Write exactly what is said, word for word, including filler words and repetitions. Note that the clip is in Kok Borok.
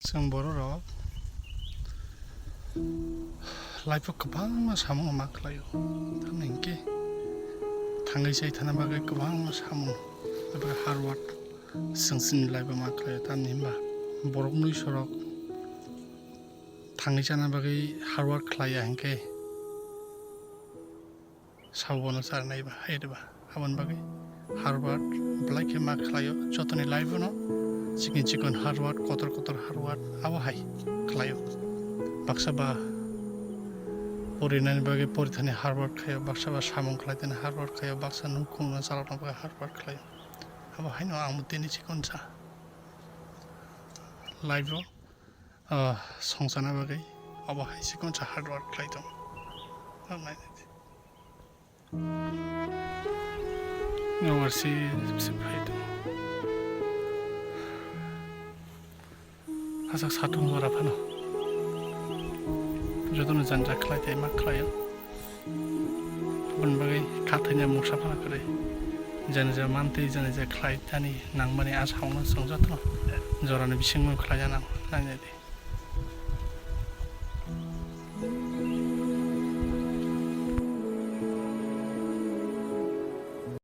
Chwng bororok life-o kwbangma samung ma khlaio. Tamni hinkhe thangwi chai thana bagwi kwbangma samung, abo hard work chwng chini life-o ma khlaio. Tamni hwnba borok mui sorok thangwi chana bagwi hard work khlaiya hinkhe sabono charnai ba, hai ba. Aboni bagwi hard work belai khe ma khlaio. Jotoni life-o no chikon chikon hard work, kotor kotor hard work, abo hai khlaio. Baksa ba porinani bagwi porithani hard work khlaio, baksa ba samung khlaitani hard work khlaio, baksa nukhungno chalokna bagwi hard work khlaio. Abo haino ang tini chikon sa life-o, ah, songchana bagwi abo hai chikon sa hard work khlai tongo. Ang nainai di. Nokbar si, si phai tongo. Asak satung jora phano. Jotono janja khlai tei ma khlaio. Aboni bagwi kha thaina mungsa phano kwrwi. Jani ja mantwi, jani ja khlai thani nangmani a saungno chwng jotono jorani bisingno khlai janang, nainai di.